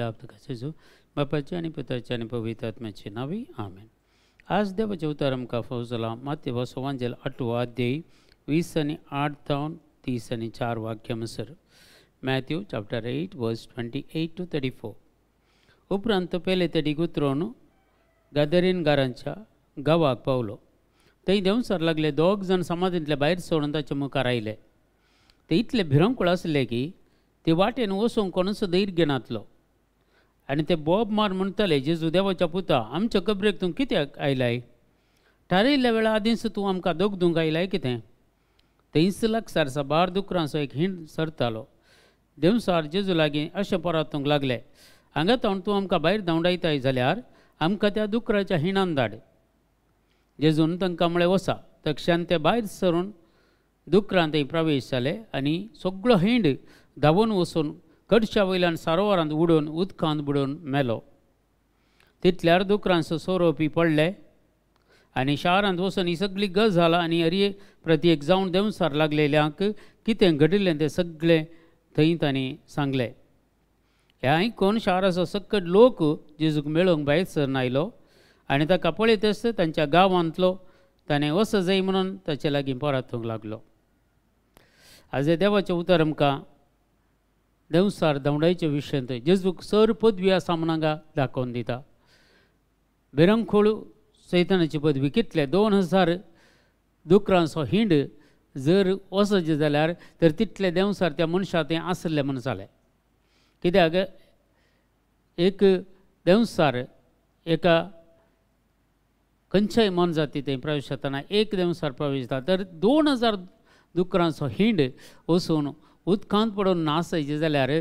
आपल्या जेजू बापाचे आनी पुताचे आनी पवित्र आत्म्याचे नांवी आमेन. आज देवाचें उतर आमकां फावो जालां मातेव सुवांजेल 8वो अध्याय 20 आनी 8 जावन 30 आनी 4 वाक्य म्हणसर. मॅथ्यू चॅप्टर 8 वर्स 28 to 34. उपरांत पेले तडीक उतरोवन गादरीन गारांच्या गांवाक पावलो. थंय देंवचार लागले दोग जाण समाधींतले भायर सोडून ताच्या मुखार आयले. ते इतले भिरंकूळ आसले की ते वाटेन वचूंक कोणूच धैर्य घेनातलो आनी ते बोब मार म्हणटाले, जेजू देवाच्या पुता, आमच्या कबरेक तूं कित्याक आयलाय? थारयल्ल्या वेळा आदींच तूं आमकां दोगदूंक आयलाय कितें? थंयच लागसार साबार दुकरांचो एक हिंड सरतालो. देंवचार जेजू लागीं अशें परतूंक लागले, हांगा तावन तूं आमकां भायर धांवडायताय जाल्यार आमकां त्या दुकराच्या हिंडान धाड. जेजून तांकां म्हळें, वसा. तक्षान ते भायर सरून दुकरान थंय प्रवेश जाले आनी सगळो हिंड धांवून वचून कडशा वयल्यान सरोवरांत उडोवन उदकांत बुडोवन मेलो. तितल्यार दुकरांचो सोरोपी पडले आनी शारांत वचून ही सगळी गजाल आनी हरये प्रती एक जावन देंवचार लागलेल्यांक कितें घडिल्लें तें सगळें थंय तांणी सांगलें. हें आयकून शाराचो सकट लोक जेजूक मेळोवंक भायर सरन आयलो आनी ताका पळयतच तांच्या गांवांतलो ताणें वच जाय म्हणून ताचे लागीं परतूंक लागलो. आज देवाचें उतर आमकां देंवचार धांवडायच्या विशयांत जेजूक सर पदवी आसा म्हूण हांगा दाखोवन दिता. भिरंकूळ सैतानाची पदवी कितले 2000 दुकरांचो हिंड जर वचचे जाल्यार तर तितले देंवचार त्या मनशा तें आसले म्हूण जालें. कित्याक एक देंवचार एका खंयच्याय मोनजाती थंय प्रवेश जातना एक देंवचार प्रवेश जाता तर 2000 दुकरांचो हिंड वचून उदकांत पडून नासायचे जाल्यार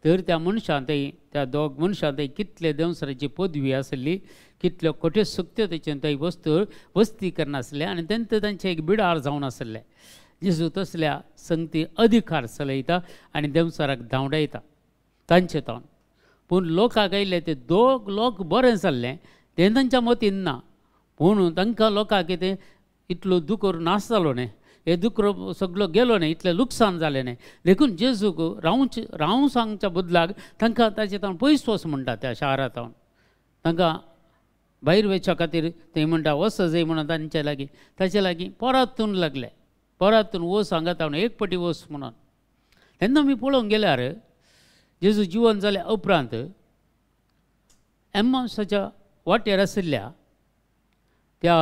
तर त्या मनशां थंय त्या दोग मनशां थंय कितले देंवचाराची पदवी आसली, कितल्यो खोट्यो सक्त्यो तेचेन थंय वस्तू वस्ती करनासले आनी तेंचे तांचें एक बिडार जावन आसलें. जेजू तसल्या संगती अधिकार चलयता आनी देंवचाराक धांवडायता तांचे तावन. पूण लोकांक आयले ते दोग लोक बरें जाल्लें तें तांच्या मतीन ना, पूण तांकां लोकांक कितें इतलो दुकर नाश जालो न्ही, हे दुकर सगळो गेलो न्ही, इतलें लुकसाण जालें न्ही, देखून जेजूक रावूं सांगच्या बदलाक तांकां ताचे तावन पयस वच म्हणटा. त्या शारा तावन तांकां भायर वचच्या खातीर थंय म्हणटा वच जाय म्हणून तांचे लागीं ताचे लागीं परतून लागले, परतून वच हांगा तावन एक पटी वच म्हणून. तेन्ना आमी पळोवंक गेल्यार जेजू जिवन जाल्या उपरांत एम्मावसाच्या वाटेर आशिल्ल्या त्या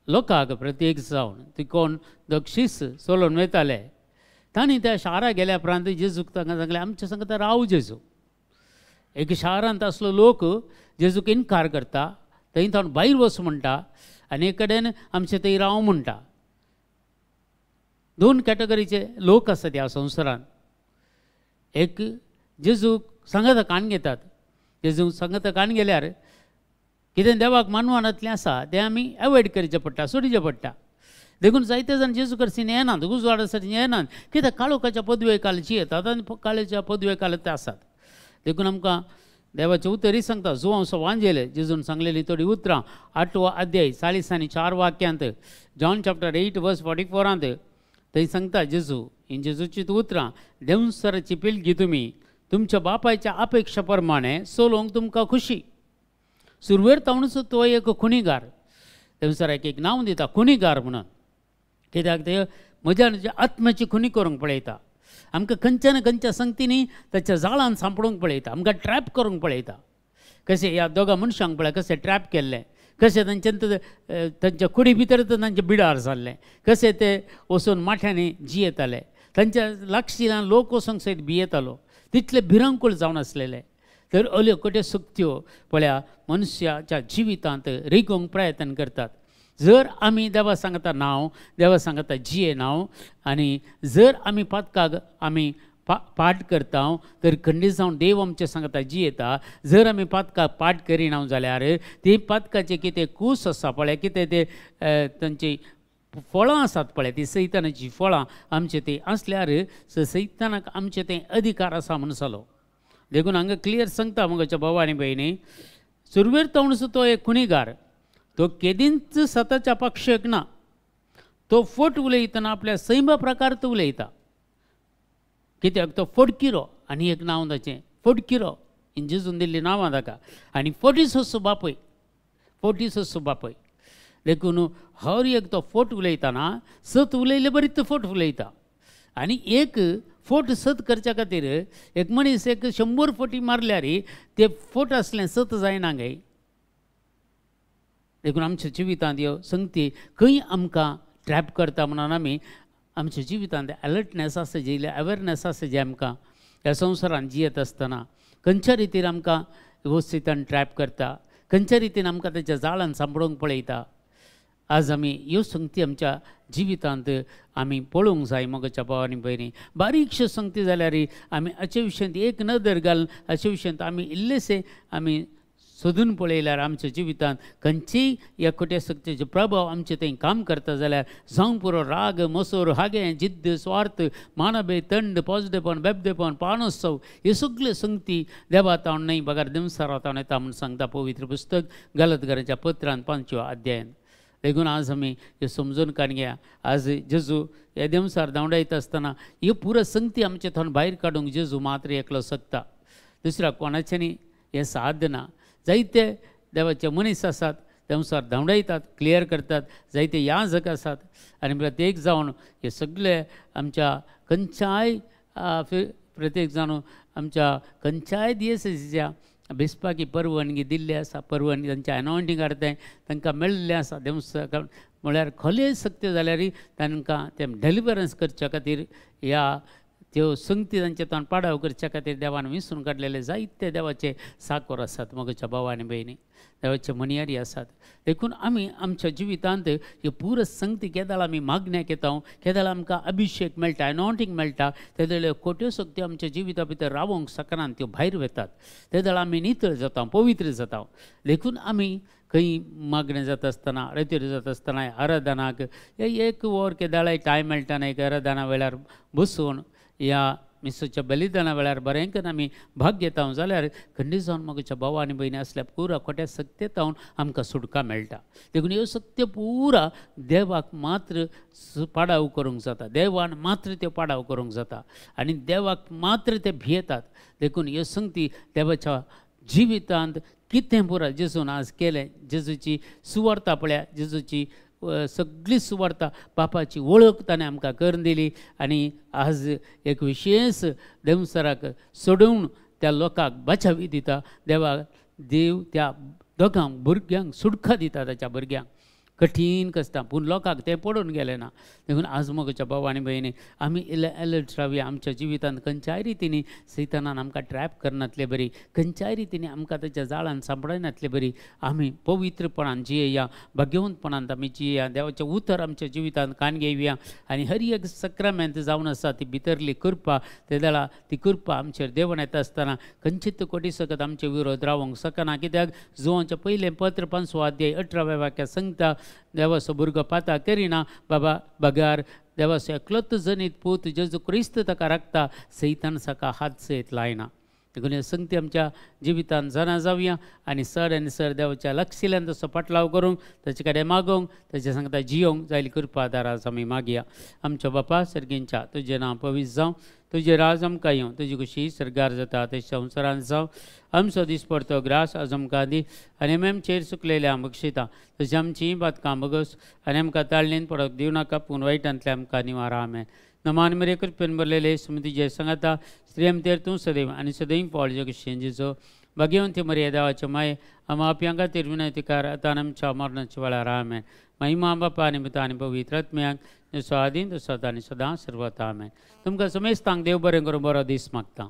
लोकांक प्रत्येक जावन ती कोण दक्षीस चलोवन वयताले तांणी त्या शारा गेल्या उपरांत जेजूक तांकां सांगलें, आमच्या सांगता राव जेजू. एक शारांत आसलो लोक जेजूक इनकार करता, थंय तावन भायर वच म्हणटा आनी एक कडेन आमचे थंय राव म्हणटा. दोन कॅटेगरीचे लोक आसात ह्या संवसारांत. एक जेजूक सांगाता कान घेतात, जेजूक सांगाता कान गेल्यार कितें देवाक मानवानांतलें आसा तें आमी एवॉयड करचें पडटा, सोडचें पडटा. देखून जायते जाण जेजू करसीन येनात, उजवाडासाठी येनात, कित्याक काळोखाच्या पदवे कालची येतात आनी काळोखाच्या पदवे काल ते आसात. देखून आमकां देवाचें उतरय सांगता, जुवांव वांजेले जेजून सांगलेली थोडीं उतरां 8वो अध्याय 40 आनी 4 वाक्यांत, जॉन चॅप्टर 8 वर्स 44 थंय सांगता जेजू, ही जेजूची उतरां, देंवचाराची पिळगी तुमी तुमच्या बापायच्या अपेक्षा प्रमाणे चलोवंक तुमकां खुशी. सुरवेर तावणूच तो एक खुनीगार, देंवचाराक एक नांव दिता खुनीगार म्हणून, कित्याक ते म्हज्या आत्म्याची खुनी करूंक पळयता, आमकां खंयच्या ना खंयच्या संगतींनी ताच्या जाळान सांपडूंक पळयता, आमकां ट्रॅप करूंक पळयता. कशें ह्या दोगां मनशांक पळय कशें ट्रॅप केल्लें, कशें तांच्यान तांच्या कुडी भितर तांचें बिडार जाल्लें, कशें ते वचून माठ्यांनी जियेताले, तांच्या लागशिल्ल्यान लोक वचूंक सयत भियेतालो, तितले भिरंकूळ जावन आसलेले. तर अल्यो कट्यो सक्त्यो पळया मनशाच्या जिवितांत रिगोवंक प्रयत्न करतात. जर आमी देवा सांगता नांव, देवा सांगता जिये नांव, आनी जर आमी पातकाक आमी पाठ करता तर खंडीत जावन देव आमचें सांगता जियेता. जर आमी पातकाक पाठ करिना जाल्यार ती पातकाचें कितें कूस आसा पळय, कितें ते तांची फळां आसात पळय, ती सैतानाची फळां आमचे ती आसल्यार सैतानाक आमचे ते अधिकार आसा म्हूण जालो. देखून हांगा क्लियर सांगता म्हज्या भाव आनी भयणी, सुरवेर तावणसो तो एक खुनीगार, तो केदींच सताच्या पक्षाक ना, तो फट उलयतना आपल्या सैमा प्रकार तो उलयता. कित्याक तो फटकिरो आनी एक नांव ताचें फटकिरो इन जेजून दिल्ली नांवां ताका आनी फोटीस बापय, फोटीस बापय. देखून हर एक तो फोट उलयतना सत उलयले बरी तो फोट उलयता आनी एक फोट सत करच्या खातीर एक मनीस एक 100 फोटी मारल्यार ते फोट आसलें सत जायना गे. देखून आमच्या जिवितांत ह्यो संगती खंय आमकां ट्रॅप करता म्हणून आमी आमच्या जिवितांत अलर्टनेस आसा जी, अवेरनेस आसा जी आमकां ह्या संवसारांत जियेत आसतना खंयच्या रितीन आमकां वेवस्थितान ट्रॅप करता, खंयच्या रितीन आमकां ताच्या जाळान सांपडोवंक पळयता. आज आमी ह्यो संगती आमच्या जिवितांत आमी पळोवंक जाय. मोगाच्या भावांनी भयणी, बारीकश्यो संगती जाल्यार आमी हाचे विशयांत एक नदर घालून हाचे विशयांत आमी इल्लेशे आमी सोदून पळयल्यार आमच्या जिवितांत खंयचीय ह्या खोट्या शक्तीचो प्रभाव आमचे थंय काम करता जाल्यार जावंक पुरो राग, मसोर, हागें, जिद्द, स्वार्थ, मानभे, थंड, पॉजिटिवपण, बेबदेपण, पानोत्सव ह्यो सगल्यो संगती देवा तावन न्हय बगर देंवचारा तावन येता म्हूण सांगता पवित्र पुस्तक गलतकाराच्या पत्रान 5व्या अध्यायान. देखून आज आमी ह्यो समजून काडया. आज जेजू ह्या देंवचार धांवडायता आसतना ह्यो पुरो संगती आमचे थंय भायर काडूंक जेजू मात्र एकलो शकता, दुसऱ्या कोणाचें न्ही हें साध्य ना. जायते देवाचे मनीस आसात देंवचार धांवडायतात, क्लियर करतात, जायते याजक आसात आनी प्रत्येक जावन हे सगळे आमच्या खंयच्याय प्रत्येक जावन आमच्या खंयच्याय दियेसेच्या बेसपाकी परवानगी दिल्ली आसा, परवानगी तांच्या अनॉयंटींग अर्दें तांकां मेळिल्लें आसा. देंवचार म्हळ्यार खोले शक्य जाल्यार तांकां तें डेलिवरन्स करच्या खातीर ह्या त्यो संगती तांचे ताण पाडाव करच्या खातीर देवान विसरून काडलेले जायते देवाचे साकोर आसात. मोगाच्या भाव आनी भयणी, देवाचे मनियारी आसात. देखून आमी आमच्या जिवितांत ह्यो पुरो संगती केदाळ आमी मागण्याक येता, केदाळ आमकां अभिशेक मेळटा, अनॉयंटींग मेळटा, तेदळ खोट्यो शक्ती आमच्या जिविता भितर रावोंक शकना, त्यो भायर वतात. तेदळ आमी नितळ जाता, पवित्र जाता. देखून आमी खंय मागणें जाता आसतना, रेतेर जाता आसतना, आराधनाक एक वर केदाळाय टायम मेळटा ना, एक आराधना वेळार बसून ह्या मिसोच्या बलिदाना वेळार बरें करून आमी भाग घेता जाल्यार खंडीत जावन मोगाच्या भाव आनी भयणी आसल्या पुरा खोट्या सत्य तावन आमकां सुटका मेळटा. देखून ह्यो सत्य पुरा देवाक मात्र पाडाव करूंक जाता, देवान मात्र त्यो पाडाव करूंक जाता आनी देवाक मात्र ते भियेतात. देखून ह्यो संगती देवाच्या जिवितांत कितें पुरा जेजून आज केलें, जेजूची सुवार्ता पळया, जेजूची सगळी सुवार्ता बापाची वळख ताणें आमकां करून दिली आनी आज एक विशेष देंवचाराक सोडोवन त्या लोकांक बचावी दिता. देवा देव त्या दोगांक भुरग्यांक सुटका दिता, ताच्या भुरग्यांक कठीण कश्टां पूण लोकांक तें पडून गेलें ना. देखून आज मोगाच्या भाव आनी भयणी आमी इल्ले अलर्ट रावया. आमच्या जिवितांत खंयच्याय रितीनी सैतानान आमकां ट्रॅप करनातले बरी, खंयच्याय रितीनी आमकां ताच्या जाळान सांपडनातले बरी आमी पवित्रपणान जियेया, भाग्यवंतपणान आमी जियेया, देवाचें उतर आमच्या जिवितांत कान घेवया आनी हर एक सक्रामेंत जावन आसा ती भितरली कृपा ते ती कृपा आमचेर देवण येता आसतना खंयचीच कोटी सकत आमचे विरोध रावंक शकना. कित्याक जुवांचें पयलें पत्र 5वो अध्याय 18व्या वाक्यात सांगता, देवाचो भुरगो पाता करिना बाबा बगार देवाचो एकलोच जनीत पूत जेजू क्रिस्त ताका राखता, सैतान साका हात सयत लायना. देखून ह्यो संगती आमच्या जिवितांत जाणा जावया आनी सर आनी सर देवाच्या लक्षिल्यान तसो पाटलाव करूंक, ताचे कडेन मागोवंक, ताचे सांगता जियोंक जायली कृपा दाराज आमी मागया. आमच्या बापा सर्गींच्या, तुजें नांव पवित्र जावं, तुजें राज आमकां येवं, तुजी खुशी सर्गार जाता तशें संवसारांत जावं. आमचो दिसपडतो ग्रास आज आमकां दी आनी आमी आमचेर चुकलेल्या बक्षिता तशी आमची बातकां बगस आनी आमकां ताळणेन पडोवंक दिवं नाका, पूण वायटांतल्या आमकां निवारा. आमेन. नमान मरे कृपेन भरलेले सुमती जय सांगाता, स्त्रियम तेर तूं सदैव आनी सदैव पावल जगशेंजीचो भाग्यवंती मरिया देवाचे माये आमा आपयांक खातीर विनंती कर आतां आमच्या मरणाच्या वेळार. आमेन. महिमा बापा आनी पुता आनी पवित्र आत्म्याक, जसो आदीं तसो आतां आनी सदां सर्वता. आमेन. तुमकां समेस्तांक देव बरें करूं, बरो दीस मागता.